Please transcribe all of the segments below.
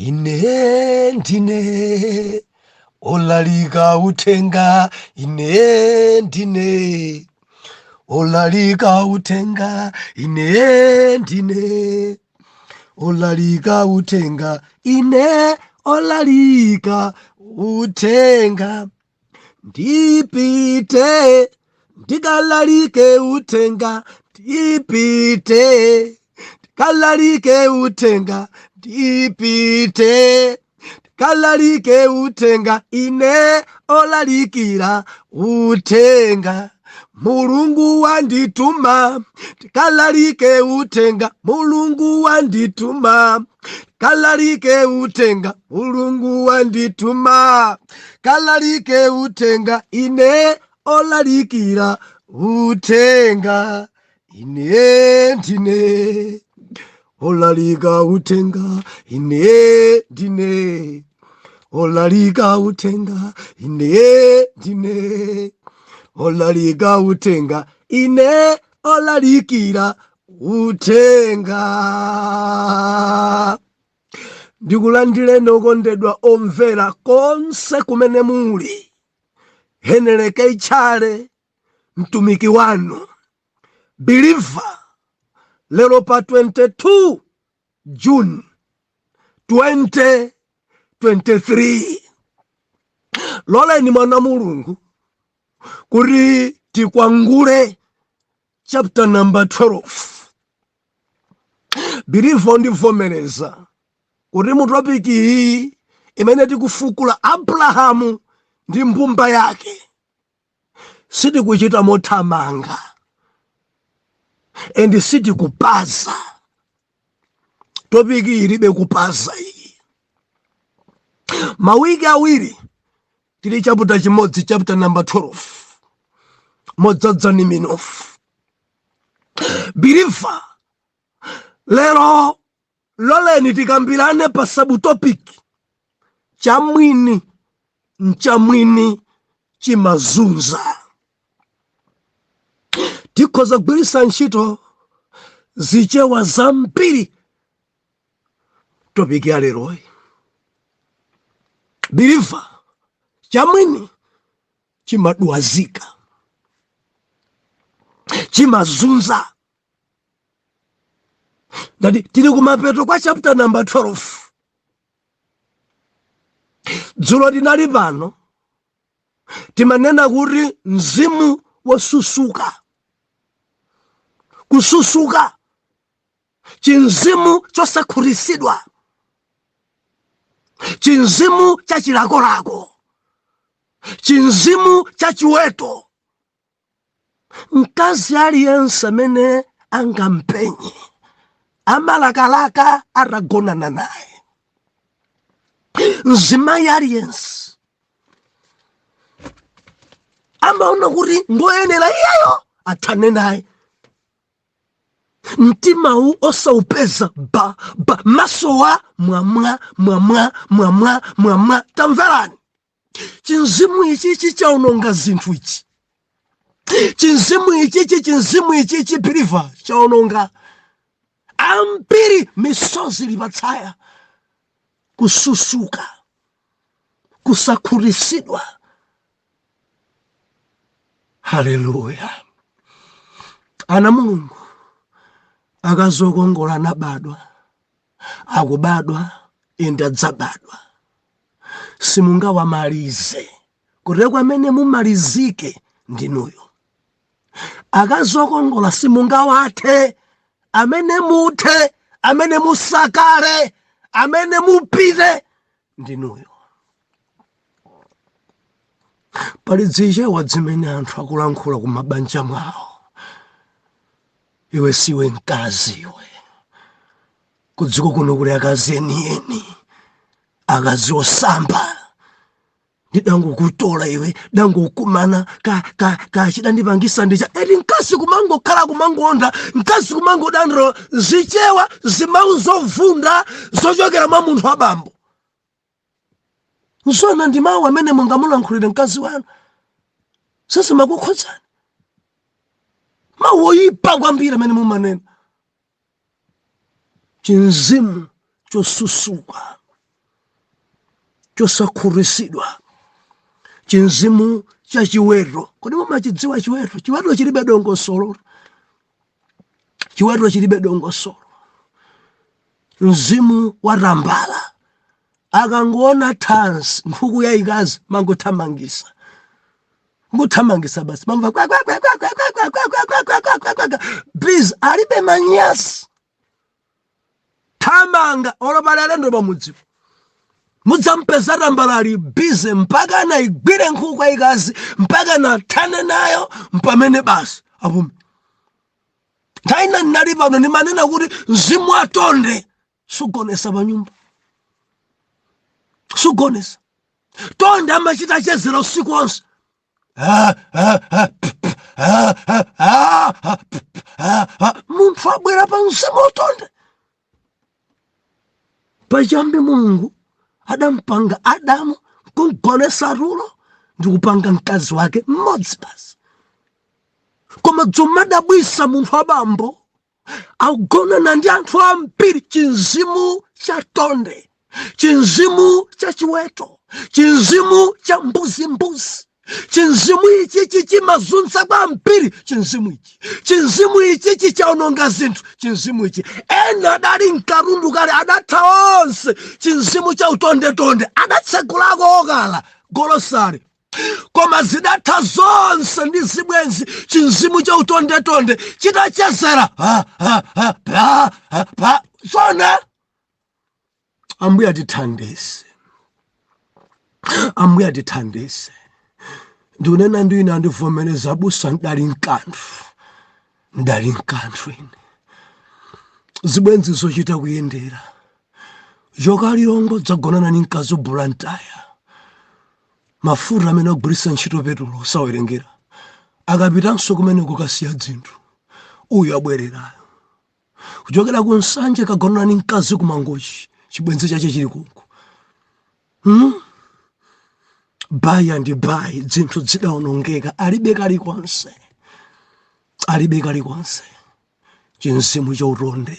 Ine ndine olalika uthenga, ine ndine olalika uthenga, ine ndine olalika uthenga, ine olalika uthenga. Ndipite ndikalalike uthenga, ndipite ndikalalike uthenga, ndipite ndikalalike uthenga, ine olalikira uthenga. Mulungu wandituma ndikalalike uthenga, Mulungu wandituma kalalike uthenga, Mulungu wandituma kalalike uthenga, ine olalikira uthenga. Ine ndine olalika uthenga, ine ndine olalika uthenga, ine ndine olalika uthenga, ine olalikira uthenga. Ndikulandireni okondedwa omvera konse kumene muli. Henry K Tchale, mtumiki wanu believer, lero pa 22 June 2023, loleni mwana Mulungu kuti tikwangule chapter number 12. Believer, ndivomereza kuti mu topic iyi imene tikufukula Abrahamu ndi mbumba yake, sitikuchita mothamanga and sitikupaza. Topic ilibe kupaza iyi. Mawiki 2 tili chapter chimodzi, chapter number 12, modzadzani minofu. Believer, lero loleni tikambirane pa subtopic chamwini nchamwini chimazunza. Tikhoza kugwiritsa ntchito Zichewa zambiri topic ya leroyi. Believer, chamwini chimadwazika, chimazunza. Ngati tili kumapeto kwa chapter number 12, dzulo tinali pano timanena kuti mzimu wosusuka, kususuka, chinzimu chosakhutitsidwa, chinzimu cha chilakolako, chinzimu cha chiweto. Mkazi aliyense amene angampenye amalakalaka atagonana naye. Mzimayi aliyense amaona kuti ngoyenera iyeyo athane naye. Mtimawu osaupeza ba ba, masowa mwamwa mwamwa mwamwa mwamwa. Tamverani, chinzimu ichichi chaononga zinthu ichi, chinzimu ichichi, chinzimu ichichi, believer, chaononga ambiri. Misozi lipatsaya, kususuka, kusakhutitsidwa. Haleluya! Ana Mulungu, akazi okongola anabadwa, akubadwa, ende adzabadwa. Simungawamalize, kuteko amene mumalizike ndinuyo. Akazi okongola simungawathe. Amene muthe, amene musakale, amene mupite ndinuyo. Pali Zichewa zimene anthu akulankhula ku mabanja mwawo: "Iwe siwe mkazi iwe, kudziko kuno kuli akazi enieni, akazi osamba. Ndidangokutola iwe, dangokumana ka ka ka chidandipangisa ndicha eti." Mkazi kumangokhala, kumangonda, mkazi kumangodandira Zichewa, zimawu zovunda zochokera mwa munthu wabambo. Nzona ndi mawu amene mungamulankhulire mkazi wanu? Sisimakukhudzani mawu oyipa kwambiri amene mumanena. Chinzimu chosusuka. Chosakhutitsidwa, chinzimu cha chiweto. Kodi mumachidziwa chiweto? Chiweto chilibe dongosolo. Chiweto chilibe dongosolo. Mzimu wa tambala akangoona thansi, nkhuku yayikazi, mangothamangisa, ngothamangisa basi, mamva kwa kwa kwa kwa kwa kwa kwa kwa kwa kwa kwa kwa kwa kwa. Please, alibe manyasi, thamanga. Olo pali alendo pamudzipo, mudzampeza tambala ali busy mpaka anaigwire nkhuku yayikazi, mpaka nathane nayo, mpamene basi apume. Nthawi ina ndinali pano, ndimanena kuti mzimu watonde sugonesa pa nyumba, sugonesa. Tonde amachita chezera usiku wonse. Ah, ah, ah, p, p, ah, ah, ah, ah, p, p, ah, ah. Munthu abwera pa mzimu watonde. Pachiyambi Mulungu adampanga Adamu, kumgonesa tulo ndi kupanga mkazi wake mmodzi basi. Koma zomadabwisa, munthu abambo akugonana ndi anthu ambiri. Chinzimu cha tonde, chinzimu cha chiweto, chinzimu cha mbuzimbuzi. Chinzimu ichichi chimazunza kwambiri. Chinzimu ichi, chinzimu ichichi chaononga zinthu. Chinzimu ichi, ena adali mkatundu kale, adatha onse. Chinzimu cha utondetonde, adatsegulako okala golosari, koma zidatha zonse ndi zibwenzi. Chinzimu cha utondetonde chitachezera, ha, ha, ha, ha, ha, ha. Zona, Ambuye atithandize, Ambuye atithandize. Ndikunena ndi ine, andivomereza abusa, ndali mkanthu, ndali mkanthu ine. Zibwenzi zochita kuyendera, chokalilongo dzagonana ni mkazi Blantyre, mafuta amene agwiritsa ntchito petulo osawerengera, akapitanso kumene kukasiya dzinthu, uyu abwererayo kuchokera ku Nsanje, kagonana ni mkazi kuMangochi, chibwenzi chache chili kunku, By and by dzinthu zidaonongeka, alibe kalikonse, alibe kalikonse. Chinzimu chautonde,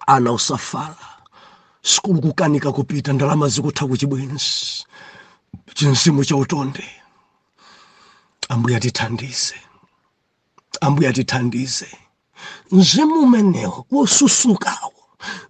ana usafala, sukulu kukanika kupita, ndalama zikutha kuchibwenzi. Chinzimu chautonde. Ambuye atithandize, Ambuye atithandize. Mzimu umenewo wosusukawo,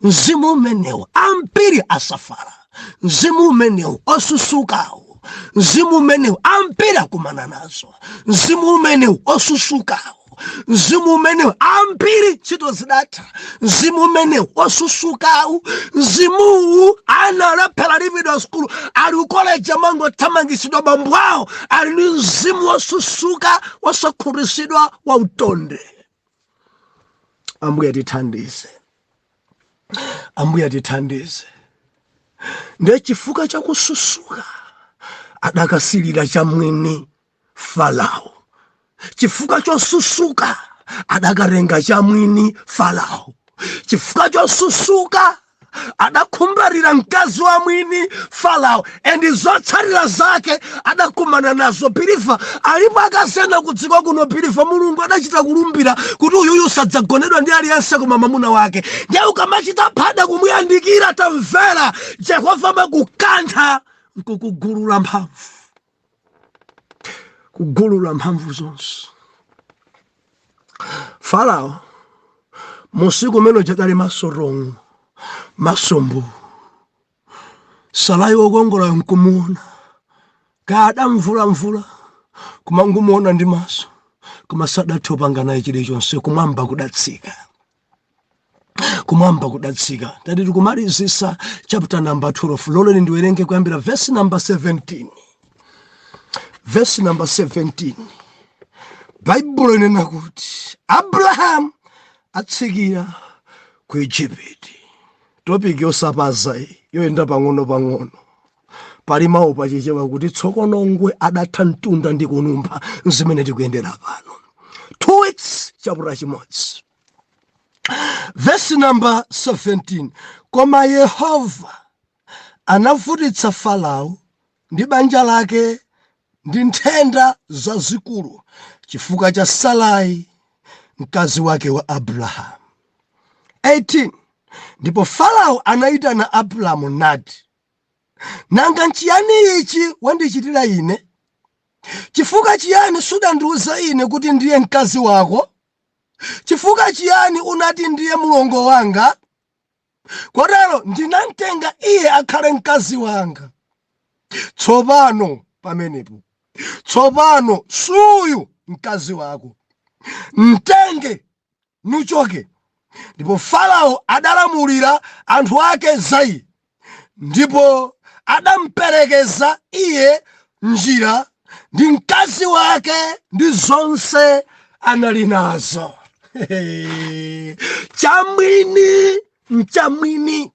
mzimu umenewo, ambiri asafala. Mzimu umenewo osusukawo, mzimu umenewo, ambiri akumana nazo. Mzimu umenewo osusukawo, mzimu umenewo, ambiri ntchito zidatha. Mzimu umenewo osusukawu, mzimuwu, ana alephera lipidwa sukulu, ali kukoleja, mangothamangisidwa bambo awo, ali ndi mzimu wosusuka, wosakhutitsidwa, wa utonde. Ambuye atithandize, Ambuye atithandize. Ndiye chifukwa chakususuka adakasilira chamwini Farao. Chifukwa chosusuka adakatenga chamwini Farao. Chifukwa chosusuka adakhumbarira mkazi wa mwini Farao, and zotsatira zake adakumana nazo. Believer, alipo akazena kudziko kuno, believer, Mulungu adachita kulumbira kuti uyuyu sadzagonedwa ndi aliyense koma mwamuna wake. Ndiye ukamachita phada kumuyandikira, tamvera, Jehova makukantha nkukugulula mphamvu, kugulula mphamvu zonse. Farao musiku umene chadali masorongo masombo, Sarai wokongolayo nkumuona, kadamvulamvula, kumangumuona ndi maso, koma sadathe kupanga naye chilichonse. Kumwamba kudatsika, kumwamba kudatsika. Tati tikumalizisa chapter number 12, loleni ndiwerenge kuyambira verse number 17. Verse number 17, Baibulo inena kuti Abrahamu atsikira ku Igupti. Topic yosapaza iyi, yoyenda pang'ono pang'ono. Pali mawu pachichewa kuti tsokonongwe adatha mtunda ndi kunumpha. Zimene tikuyendera pano, 2 weeks, chapter chimodzi, verse number 17: Koma Yehova anavutitsa Farao ndi banja lake ndi nthenda zazikulu chifukwa cha Sarai mkazi wake wa Abrahamu. 18 Ndipo Farao anayitana Abrahamu nati, Nanga nchiyani ichi wandichitira ine? Chifukwa chiyani sudandiuza ine kuti ndiye mkazi wako? Chifukwa chiyani unati ndiye mlongo wanga? Kotero ndinamtenga iye akhale mkazi wanga. Tsopano pamenepo, tsopano suyu mkazi wako, mtenge nuchoke. Ndipo Farao adalamulira anthu ake za iye, ndipo adamperekeza iye njira ndi mkazi wake ndi zonse anali nazo. Chamwini nchamwini,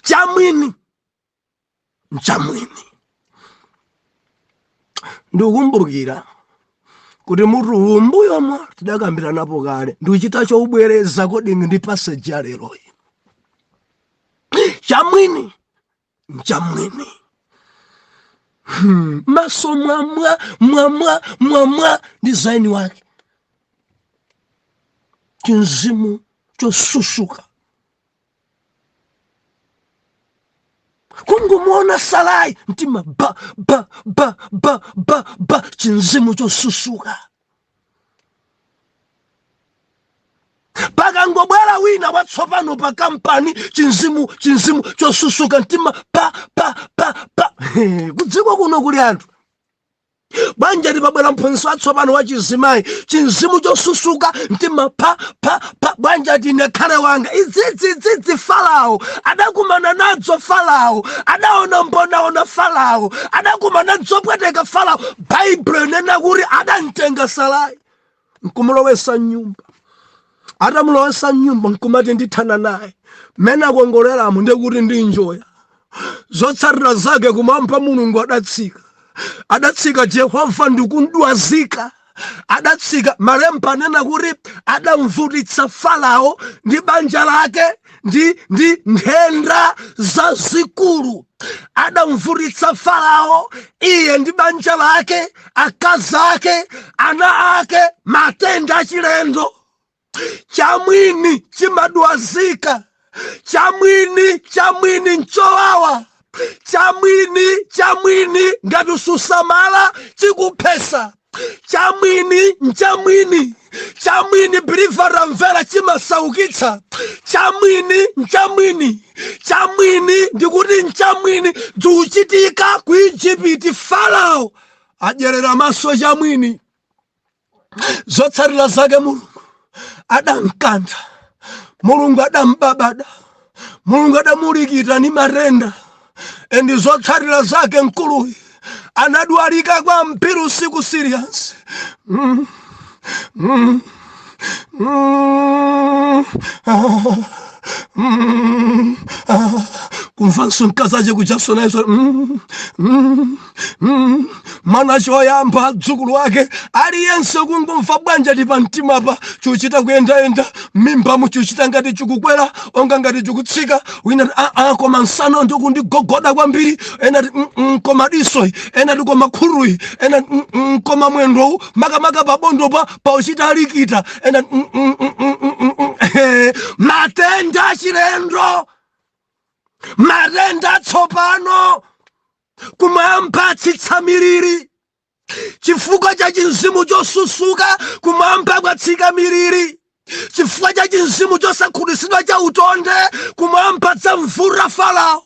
chamwini nchamwini. Ndikukumbukira kuti mutu uwu mbuyomo tidakambiranapo kale, ndikuchita choubwereza according ndi passage ya leroyi. Chamwini nchamwini. Maso mwamwa mwamwa mwamwa ndi zaini wake, chinzimu chosusuka. Kungomuona Sarai mtima ba ba ba ba ba ba, chinzimu chosusuka. Pakangobwera wina watsopano pa kampani, chinzimu chinzimu chosusuka, mtima pa pa pa pa. Kudziko kuno kuli anthu banja lipabwera mphunzitsi watsopano wa chizimayi, chinzimu chosusuka, mtima pa pa pa, banja tine khale wanga. Idzidzidzidzi Farao adakumana nadzo. Farao adaona mbonaona, Farao adakumana nzopweteka. Farao, Baibulo inena kuti adamtenga Sarai nkumulowesa mnyumba. Atamulowesa mnyumba nkumati ndithana naye, mmene akongoleramo ndikuti ndi njoya. Zotsatira zake kumwamba Mulungu adatsika, adatsika Jehova ndikundwazika, adatsika. Malemba anena kuti adamvutitsa Farao ndi banja lake ndi nthenda zazikulu. Adamvutitsa Farao, iye ndi banja lake, akazi ake, ana ake, matenda achilendo. Chamwini chimadwazika, chamwini chamwini nchowawa, chamwini chamwini ngati susamala chikuphesa. Chamwini nchamwini, chamwini believer tamvera chimasaukitsa. Chamwini nchamwini, chamwini ndikuti nchamwini. Zikuchitika ku Ijipiti, Farao adyerera maso chamwini. Zotsatira zake Mulungu adamkantha, Mulungu adambabada, Mulungu adamulikita ni matenda. And zotsatira zake mkuluyu anadwalika kwambiri usiku serious. Ah, ah. Kumvanso mkazi ache kujaso nayenso Mwana choyamba, dzukulu wake aliyense kungomva bwanja ti pamtimapa chuchita kuyendayenda, mimbamu chuchita ngati chikukwera onga ngati chikutsika. Wina ti aa, koma msana ndikundigogoda kwambiri. Ena ti koma disoyi. Ena ti koma khuruyi. Ena ti koma mwendowu, makamaka pabondopa pauchita alikita. Ena ti Matenda achilendo, matenda atsopano. Kumwamba atsitsa miliri chifukwa cha chinzimu chosusuka. Kumwamba kwatsika miliri chifukwa cha chinzimu chosakhutitsidwa cha utonde. Kumwamba dzamvura Farao.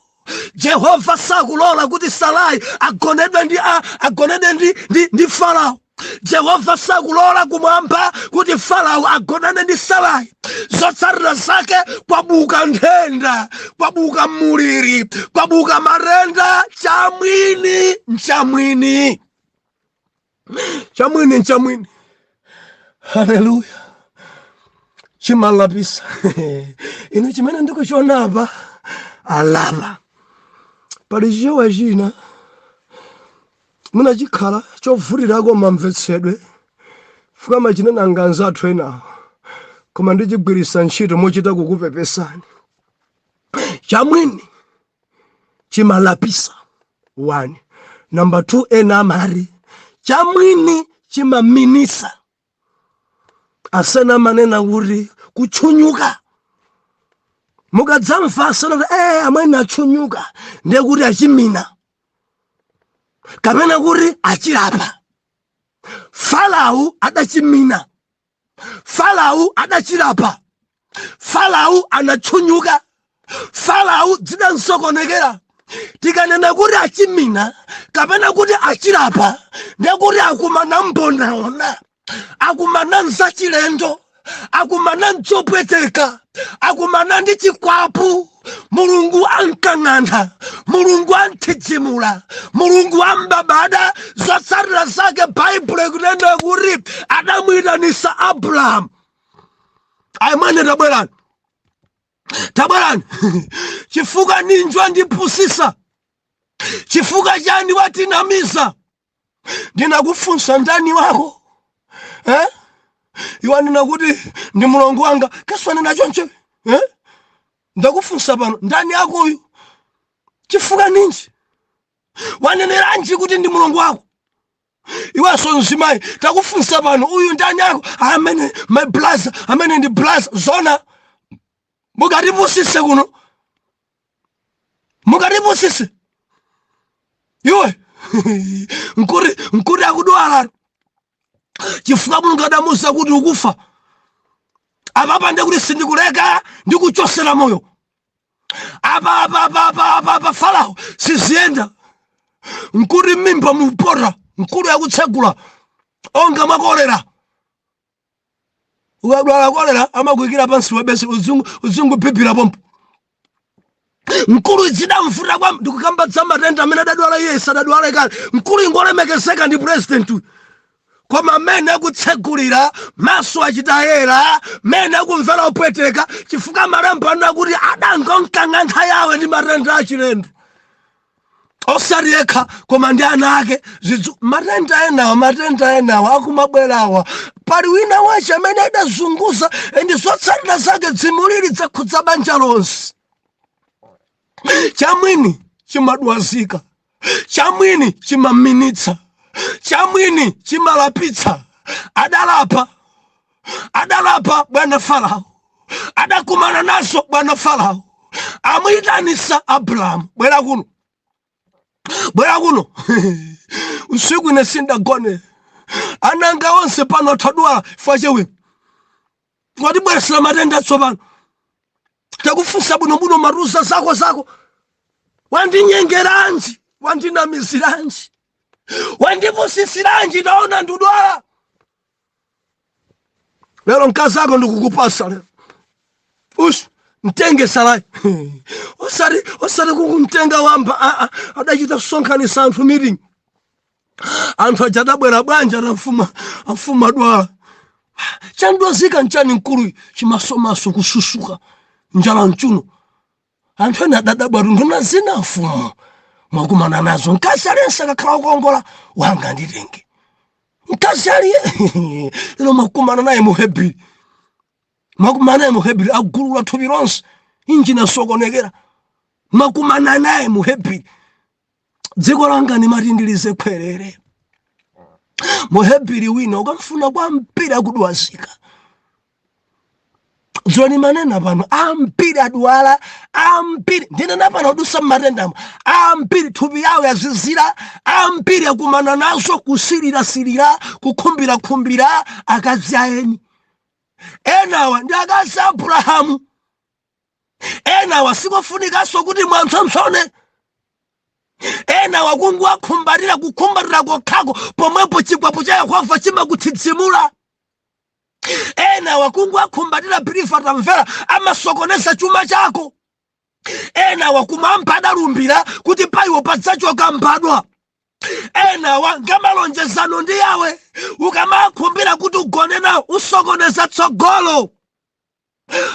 Jehova sakulola kuti Sarai agonedwe ndi a, agonedwe ndi, ndi, ndi Farao. Jehova sakulola kumwamba kuti Farao agonane ndi Sarai. Zotsatira zake kwabuka nthenda, kwabuka muliri, kwabuka matenda. Chamwini nchamwini, chamwini nchamwini. Haleluya! Chimalapisa ine chimene ndikuchiona apa alapa. Pali chichewa china mwina chikhala chovutirako mamvetsedwe fuka machinena anzathu enawo, koma ndichigwiritsa ntchito mochita kukupepesani. Chamwini chimalapisa 1. Number 2, ena amati chamwini chimaminisa. Asena amanena kuti kutchunyuka. Mukadzamva sanati amwene atchunyuka, ndiye kuti achimina kapena kuti achilapa. Farao adachimina, Farao adachilapa, Farao anatchunyuka, Farao zidansokonekera. Tikanena kuti achimina kapena kuti achilapa, ndiye kuti akumana mbonaona, akumana nzachilendo, akumana nzopweteka, akumana ndi chikwapu. Mulungu ankang'antha, Mulungu anthidzimula, Mulungu ambabada. Zotsatira zake Baibulo ikunena kuti adamuyitanisa Abrahamu. Ayimwene, tabwerani, tabwerani. Chifukwa ninji wandipusisa? Chifukwa chani watinamiza? Ndinakufunsa ndani wako, eh? Iwe anena kuti ndi mulongo wanga. Kesu anena choncho, eh? Ndakufunsa pano, ndani ako uyu? Chifukwa ninji waneneranji kuti ndi mulongo wako? Iwenso mzimayi, takufunsa pano, uyu ndani ako? Amene my brother, amene ndi brother. Zona mukatipusise kuno, mukatipusise iwe. Nkuti akudwala chifukwa Mulungu adamuwuza kuti ukufa. Apapa ndekuti sindikuleka, ndikuchosera moyo apa apa apa apa apa apa. Farao, siziyenda. Nkuti mimba mupota, mkulu yakutsegula onga mwakolera. Ukadwala kolera amakuyikira pansi webese, uzinguphiphira pompo. Mkulu zidamvuta kwa ndikukamba za matenda amene adadwala iye sadadwale kale. Mkulu ingolemekezeka ndi president uyu, koma amene akutsegulira maso achitayera, mene akumvera upweteka, chifukwa malemba anena kuti adangonkang'antha yawe ndi matenda achilendo, osati yekha koma ndi ana ake. Matenda enawa, matenda enawa akumabwerawa, pali wina wace amene adazunguza, ndi zotsatira zake dzimulili dzakhudza banja lonse. Chamwini chimadwazika, chamwini chimaminitsa, chamwini chimalapitsa. Adalapa, adalapa bwana Farao, adakumana nazo bwana Farao. Amuyitanisa Abrahamu, bwera kuno, bwera kuno. Usiku ine sindagone, ananga onse pano atadwala chifukwa chewe. Watibweresera matenda tsopano. Takufunsa bwinobwino, maruza zako zako. Wandinyengeranji? Wandinamiziranji? Wandipusisiranji? Taona, ndudwala lero. Mkazi ako ndikukupasa lero, usu mtenge Sarai. Osati kukumtenga wamba, aa. Adachita kusonkhanisa anthu, meeting. Anthu aja adabwera, bwanja amfumu, amfumu adwala. Chandwazika nchani mkulu? Chimasomaso, kususuka, njala mchuno. Anthu ena adadabwa, nduna zina, mfumu mwakumana nazo. Mkazi aliyense akakhala kukongola, wanga nditenge mkazi aliye. Ino mwakumana naye Muhebiri, mwakumana naye Muhebiri agulula thupi lonse, injini asokonekera. Mwakumana naye Muhebiri. Dziko langa nimati ndilize khwerere. Muhebiri wina ukamfuna kwambiri akudwazika. Dzoni manena pano, ambiri adwala, ambiri ndinena pano adusa mmatendamo, ambiri thupi yawo yazizira, ambiri akumana nazo kusilirasilira, kukhumbirakumbira akazi aeni. Enawa ndi akazi a Abrahamu. Enawa sikofunikanso kuti mwamsomsone. Enawa kungowakhumbatira, kukhumbatira kokhako, pomwepo chikwapu cha Yehova chimakuthidzimula. Enawa kungowakhumbatira, believer tamvera, amasokoneza chuma chako. Enawa kumwamba adalumbira kuti paiwo padzachoka mbadwa. Enawa ngamalonjezano ndi yawe. Ukamakhumbira kuti ugone nawo, usokoneza tsogolo.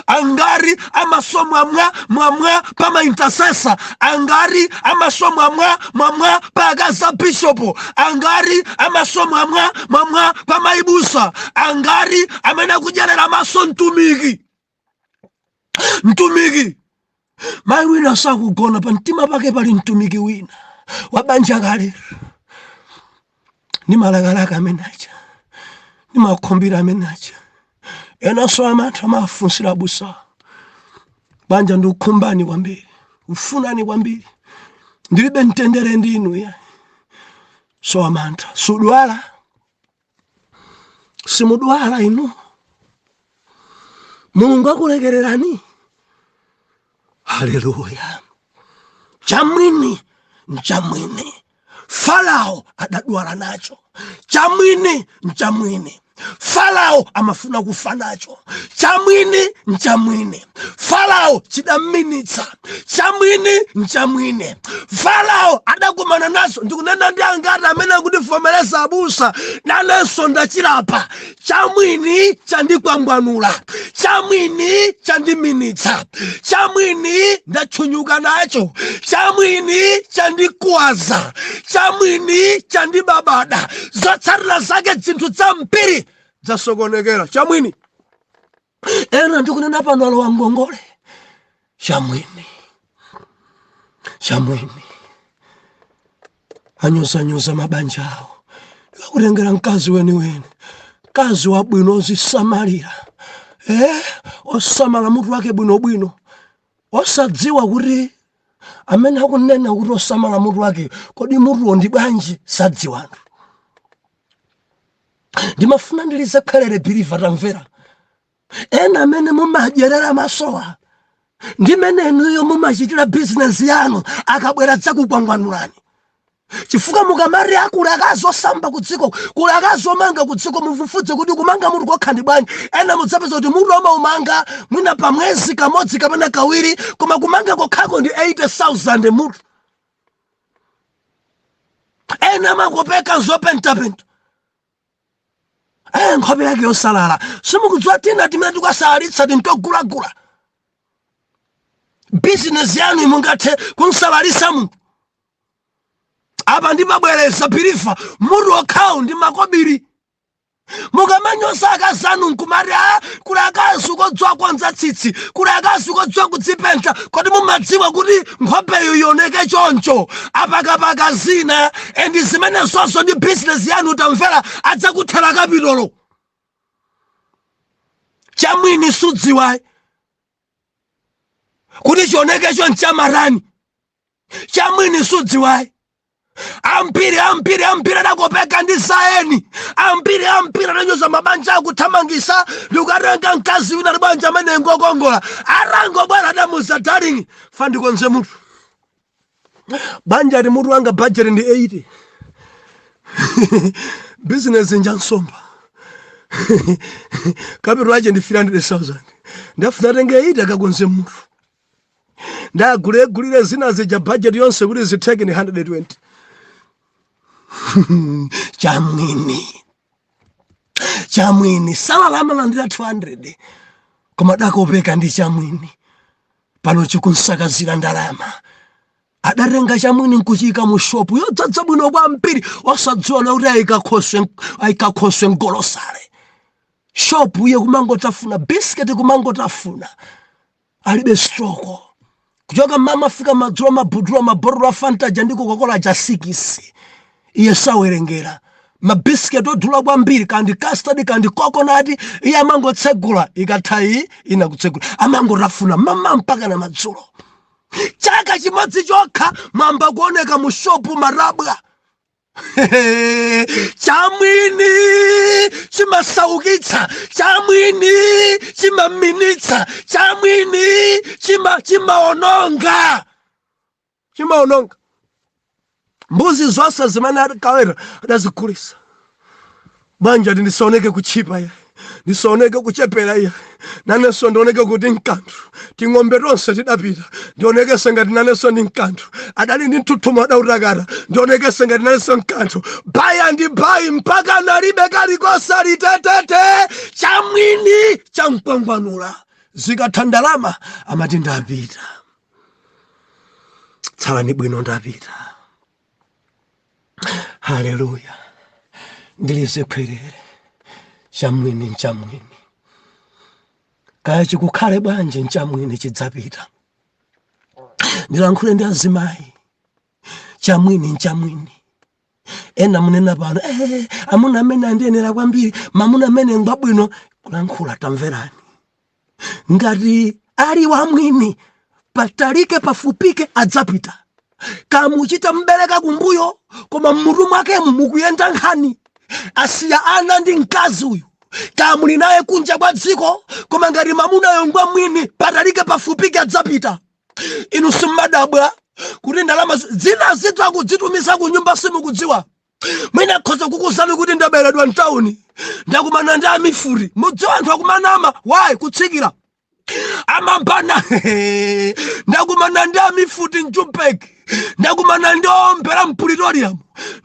Angari amaso mwamwa mwamwa pa ma intercessor, angari amaso mwamwa mwamwa pa akazi bishopo, angari amaso mwamwa mwamwa pa maibusa, angari amene akudyerera maso mtumiki. Mtumiki mayi wina sakugona, pa mtima pake pali mtumiki wina wa banja kale. Ndi malakalaka amene aja, ndi makhumbira amene aja. Enanso amatha amafunsira abusa. Banja, ndikukhumbani kwambiri, kufunani kwambiri, ndilibe mtendere ndinu ya sowa mantha. Sudwala, simudwala inu, Mulungu akulekererani. Haleluya! Chamwini nchamwini. Farao adadwala nacho. Chamwini nchamwini. Farao amafuna kufa nacho. Chamwini nchamwini. Farao chidamminitsa. Chamwini nchamwini. Farao adakumana nazo. Ndikunena ndi angati amene akundivomereza: abusa, nanenso ndachilapa. Chamwini chandikwangwanula, chamwini chandiminitsa, chamwini ndatchunyuka nacho, chamwini chandikwaza, chamwini chandibabada. Zotsatira zake, zinthu zambiri zasokonekera. Chamwini. Ena ndikunena pano alowa ngongole. Chamwini, chamwini. Anyozanyoza mabanja awo. Ndikakutengera mkazi weniweni, mkazi wabwino, ozisamalira, osamala mutu wake bwinobwino, osadziwa kuti amene akunena kuti osamala mutu wake, kodi mutuwo ndi bwanji? Sadziwa anthu. Ndimafuna ndilize khwerere. Believer, tamvera. Ena amene mumadyerera masowa ndi mene inuyo mumachitira bizinesi yanu, akabwera dzakukwangwanulani, chifukwa mukamati akuli akazi osamba ku dziko, kuli akazi omanga ku dziko, mufufudze kuti kumanga mutu kokha ndi bwanji. Ena mudzapeza kuti mutu amaumanga mwina pa mwezi kamodzi kapena kawiri, koma kumanga kokhako ndi 80,000 mutu. Ena amakopeka zopentapenta, nkhope yake yosalala. Simukudziwa tina timene tikukasalalitsa tintogulagula. Bizinesi yanu mungathe kunsalalisa munthu. Apa ndimabwereza, believer, mutu okhawu ndi makobiri. Mukamanyoza akazi anu nkumati a kuli akazi kodziwa konza tsitsi, kuli akazi kodziwa kudzipenta, kodi mumadziwa kuti nkhopeyo ioneke choncho apakapaka zina? And zimenezonso ndi bizinesi yanu. Tamvera, adzakuthera kapitolo. Chamwini sudziwayi kuti chionekecho nchamarani. Chamwini sudziwayi. Ambiri, ambiri, ambiri adakopeka ndi zaeni. Ambiri, ambiri adanyoza mabanja, akuthamangisa ndikukatenga mkazi wina ali banja amene ngokongola. Atangobwera adamuza: "Darling, fa ndikonze mutu." Banja ati mutu wanga budget ndi 80, business njansomba, capital ache ndi 300,000. Ndafuna atenge 80 akakonze mutu, ndagule zina zija, budget yonse kuti zitheke ni 120. Chamwini, chamwini. Salary amalandira 200, koma dakopeka ndi chamwini. Pano chikunsakazira ndalama. Adatenga chamwini nkuchika mu shopu yodzadza bwino kwambiri, osadziwa na kuti ayikakhoswe mgolosale. Shopu iye kumangotafuna bisiketi, kumangotafuna, alibe stock. Kuchoka mama fika madzulo, mabhutula mabhotolo a Fanta ja ndi Coca-Cola ja 6, iye sawerengera. Mabisiketi odula kwambiri, kandi custard, kandi coconut, iye amangotsegula, ikatha iyi inakutsegula, amangotafuna mama mpaka na madzulo. Chaka chimodzi chokha mwamba kuoneka mu shopu marabwa. Chamwini chimasaukitsa, chamwini chimaminitsa, chamwini chimaononga, chimaononga. Mbuzi zonse zimene akaweta adazigulisa. Banja ati ndisaoneke kuchipa iya, ndisaoneke kuchepera iya, nanenso ndioneke kuti mkanthu. Ting'ombe tonse tidapita, ndionekese ngati nanenso ndi mkanthu. Adali ndi mthuthumo, adautakata, ndionekese ngati nanenso mkanthu. Baya ndi bayi mpaka nalibe kalikonse, alitetete. Chamwini chamkwangwanula. Zikatha ndalama amati ndapita, tsalani bwino, ndapita. Haleluya! Ndilize khwerere. Chamwini nchamwini, kaya chikukhale bwanji, nchamwini, chidzapita. Ndilankhule ndi azimayi. Chamwini nchamwini. Ena munena pano, amuna amene andiyenera kwambiri, mamuna amene ngwabwino kulankhula. Tamverani, ngati Ali wamwini, patalike pafupike adzapita. Kamuchita mbereka kumbuyo, koma mmutu mwakemu mukuyenda nkhani. Asiya ana ndi mkazi uyu, kamuli naye kunja kwa dziko, koma ngati mamunayo ngwa mwini, patalike pafupike adzapita. Inu simmadabwa kuti ndalama zina zitu akudzitumiza ku nyumba, simukudziwa. Mwina khoza kukuzani kuti ndaberedwa mtawuni, ndakumana ndi amifuti. Mudziwa anthu akumanama wayi kutsikira amambana, ndakumana ndi amifuti mJoburg, ndakumana ndi owombera mPretoria,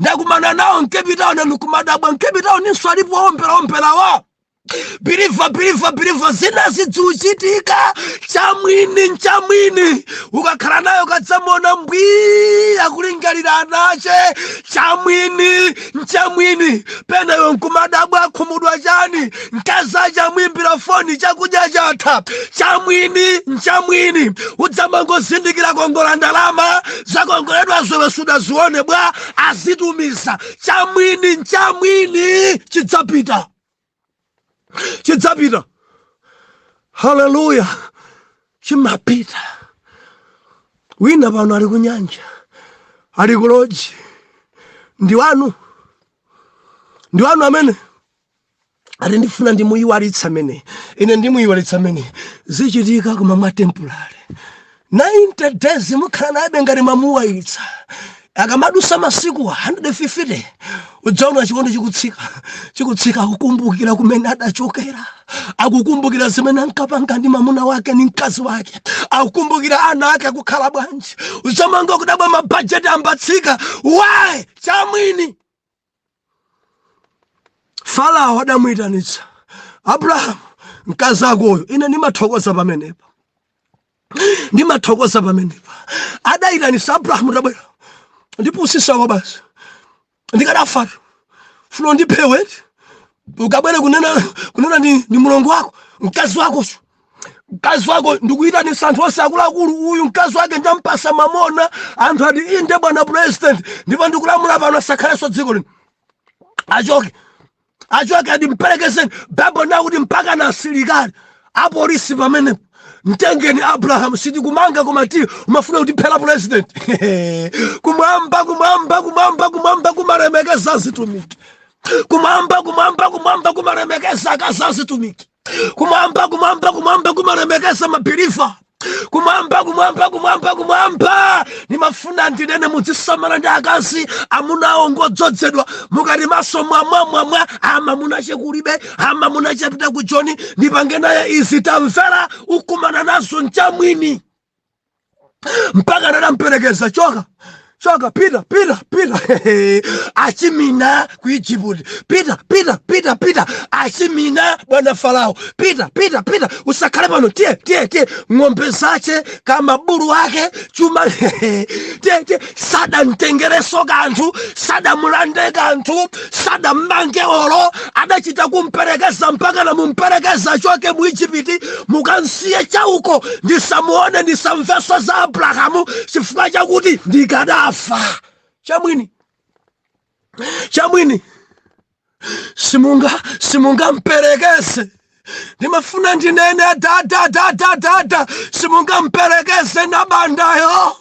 ndakumana nawo mCape Town. Anu kumadabwa, mCape Town inso alipo owombera owombera wa believer, believer, believer. Zina zidziuchitika. Chamwini nchamwini. Ukakhala nayo kadzamona mbwi akulingalira anache. Chamwini nchamwini. Penayo nkumadabwa, akhumudwa chani? Mkazi achamwimbira foni, chakudya chatha. Chamwini nchamwini. Udzamangozindikira kongola ndalama zakongoledwa zowe sudazione bwa azitumiza. Chamwini nchamwini, chidzapita, chidzapita. Haleluya! Chimapita. Wina pano ali kunyanja, ali ku lodge, ndi wanu, ndi wanu amene ati ndifuna ndimuyiwalitsa amene ine ndimuyiwalitsa amene. Zichitika koma mwa temporary, 90 days mukhala naye ngati mwamuwalitsa. Akamadusa masiku 150, udzaona chikondi chikutsika, chikutsika. Akukumbukira kumene adachokera, akukumbukira zimene ankapanga ndi mamuna wake ndi mkazi wake, akukumbukira ana ake akukhala bwanji. Udzamanga kudabwa, mabhajeti ambatsika. Why? Chamwini. Farao adamuyitanitsa Abrahamu, mkazi akoyo. Ine ndimathokoza pamenepa, ndimathokoza pamenepa. Adayitanitsa Abrahamu, tabwera, ndipusisako basi, ndikadafatu funo ndiphewe ukabwere kunena kunena ndi mulongo wako, mkazi wakocho, mkazi wako. Ndikuyitanitsa anthu onse akuluakulu, uyu mkazi wake ndampasa mamona. Anthu ati, "Inde bwana president." Ndipo ndikulamula pano, asakhalenso dziko lino, achoke, achoke, ndimperekezeni. Bible nakuti mpaka na asilikali apolisi pamenepo, mtengeni Abraham, sitikumanga koma ti umafuna kutiphera president. Kumwamba, kumwamba, kumwamba, kumwamba kumalemekeza azitumiki. Kumwamba, kumwamba, kumwamba kumalemekeza akazi azitumiki. Kumwamba, kumwamba, kumwamba kumalemekeza ma believer. Kumwamba, kumwamba, kumwamba, kumwamba. Nimafuna ndinene, muzisamala ndi akazi amunawo ngodzozedwa. Mukati maso mwamwamwamwa, ama munachekulibe, ama munachapita ku Joni, ndipange naye izi. Tamvera, ukumana nazo. Nchamwini. Mpaka nadamperekeza, choka, choka, pita, pita, pita. Achimina ku Egypt, pita, pita, pita, pita. Achimina bwana Farao, pita, pita, pita, usakhale pano. Tiye, tiye, tiye. Ng'ombe zache kamabulu ake, chuma, tiye, tiye. Sadamtengereso kanthu, sadamulande kanthu, sadammange olo. Adachita kumperekeza mpaka namumperekeza, choke mu Igupti, mukansiye chauko, ndisamuone, ndisamveso za Abrahamu, chifukwa chakuti ndikadafa. Chamwini, chamwini. Simungamperekeze. Ndimafuna ndinene, dada, dada, dada, simungamperekeze nabandayo.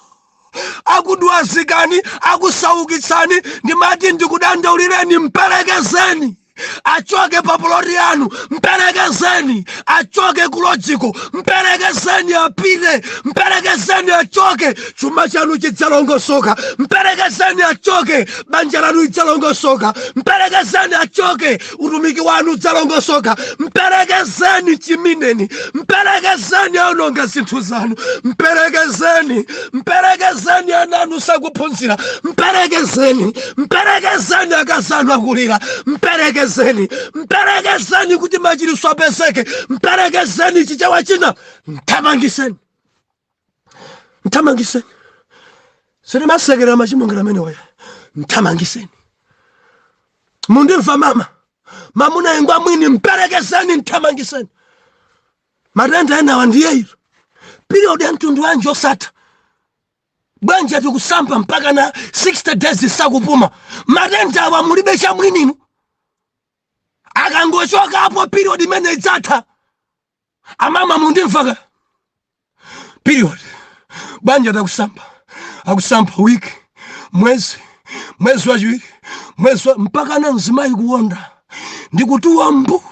Akudwazikani, akusaukitsani. Ndimati ndikudandaulireni, mperekezeni achoke pa ploti yanu, mperekezeni achoke ku lodge ko, mperekezeni apite, mperekezeni achoke, chuma chanu chidzalongosoka. Mperekezeni achoke, banja lanu lidzalongosoka. Mperekezeni achoke, utumiki wanu udzalongosoka. Mperekezeni chimineni, mperekezeni aononga zinthu zanu, mperekezeni, mperekezeni ana anu sakuphunzira, mperekezeni, mperekezeni akazanu akulira, mperekezeni, mperekezeni kuti machiritso apezeke, mperekezeni. Chichewa china, mthamangiseni, mthamangiseni. Sitimasekera machimongera amenewoya. Mthamangiseni. Mundimva mama? Mamuna ingwa mwini, mperekezeni, mthamangiseni. Matenda enawa ndiye ilo period ya mtundu wanji osatha bwanji, ati kusamba mpaka na 60 days sakupuma. Matenda awa mulibe chamwininu. Akangochokapo, period imene idzatha. Amama, mundimvaka? Period. Bwanji atakusamba, akusamba wiki, mwezi, mwezi wachiwiri, mwezi wa mpaka na mzimayi kuwonda ndikutuwa mbu,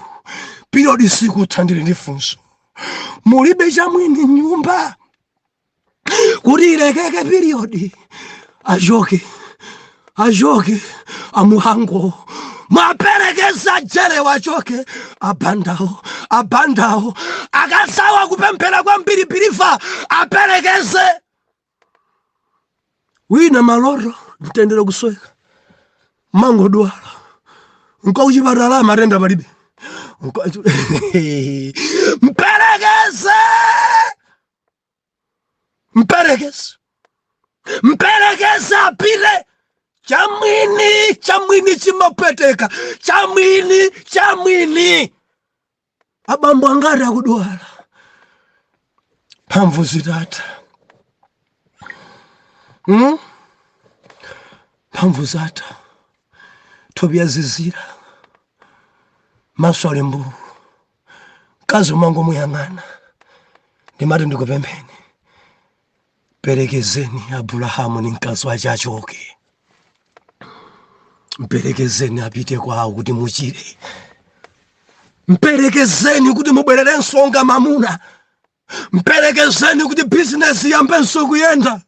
period sikutha. Ndili ndi funso: mulibe chamwini nyumba kuti ilekeke period? Achoke, achoke amuhango, mwaperekeza jere, wachoke abandawo, abandawo akasawa kupemphera kwambiri pirifa aperekeze wina. Maloto, mtendere kusweka, mangodwala, nkokuchipatala matenda palibe. Mperekeze, mperekeze, mperekeze apite. Chamwini, chamwini chimapweteka, chamwini, chamwini. Abambo angati akudwala mphamvu zitatha, Mphamvu zatha, thupi yazizira, maso ali mbuu, mkazi umangomuyang'ana. Ndimati ndikupempheni, perekezeni Abrahamu ni mkazi wace achoke, mperekezeni apite kwawo kuti muchire, mperekezeni kuti mubwererenso nga mamuna, mperekezeni kuti bizinesi yambenso kuyenda,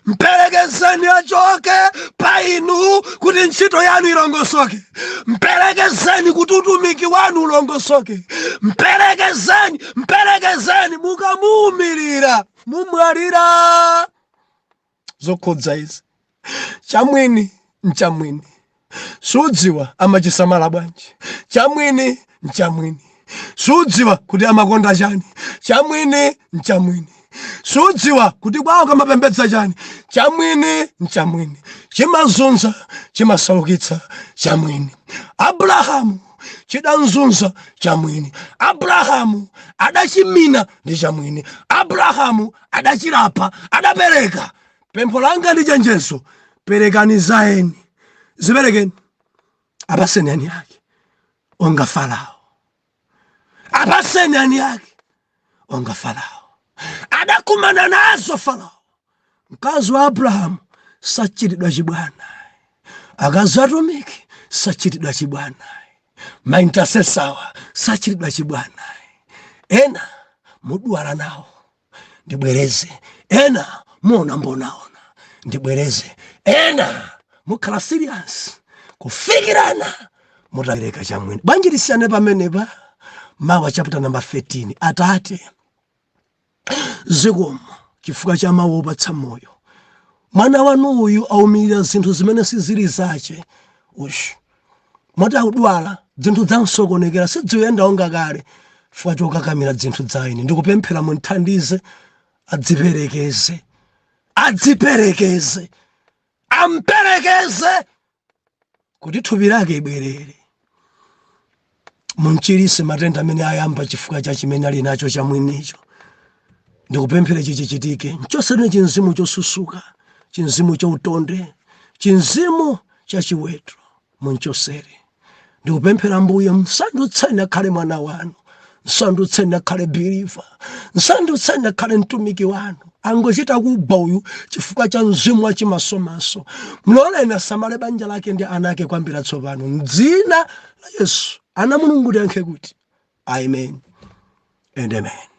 mperekezeni achoke pa inu kuti ntchito yanu ilongosoke, mperekezeni kuti utumiki wanu ulongosoke. Mperekezeni, mperekezeni. Mukamuumirira mumwalira. Zokhudza izi, chamwini nchamwini, sudziwa amachisamala bwanji. Chamwini nchamwini, sudziwa kuti amakonda chani. Chamwini nchamwini, sudziwa kuti kwawo kamapembedza chani. Chamwini nchamwini, chimazunza, chimasaukitsa chamwini. Abrahamu chidanzunza chamwini, Abrahamu adachimina ndi chamwini, Abrahamu adachilapa, adapereka. Pempho langa ndi chenjezo: perekani zaeni, ziperekeni, apaseni ani ake onga Farao, apaseni ani ake onga Farao. Adakumana nazo Farao. Mkazi wa Abrahamu sachitidwa chibwana, akazi atumiki sachitidwa chibwana, ma intercessor wa sachitidwa chibwana. Ena mudwala nawo, ndibwereze, ena muona mbonaona, ndibwereze, ena mukhala serious kufikirana mutapereka chamwini. Bwanji lisiyane pamenepa? Mawa chapter number 13. Atate, zikomo chifukwa cha mawu opatsa moyo. Mwana wanu uyu aumirira zinthu zimene sizili zace. Uyu moti akudwala, zinthu zamsokonekera, sidziyenda onga kale chifukwa chokakamira zinthu zaini. Ndikupemphera munthandize adziperekeze, adziperekeze, amperekeze kuti thupi lake ibwerere. Munchirise matenda amene ayamba chifukwa cha chimene ali nacho chamwinicho. Ndikupemphera ichi chichitike. Nchosene chinzimu chosusuka, chinzimu chautonde, chinzimu chachiweto, munchosere. Ndikupemphera Mbuye, msandutseni akhale mwana wanu, msandutseni akhale believer, msandutseni akhale mtumiki wanu. Angochita kugwa uyu chifukwa cha mzimu wachimasomaso. Mloleni asamale banja lake ndi ana ake kwambira tsopano, mdzina la Yesu. Ana Mulungu tiyankhe kuti amen and amen.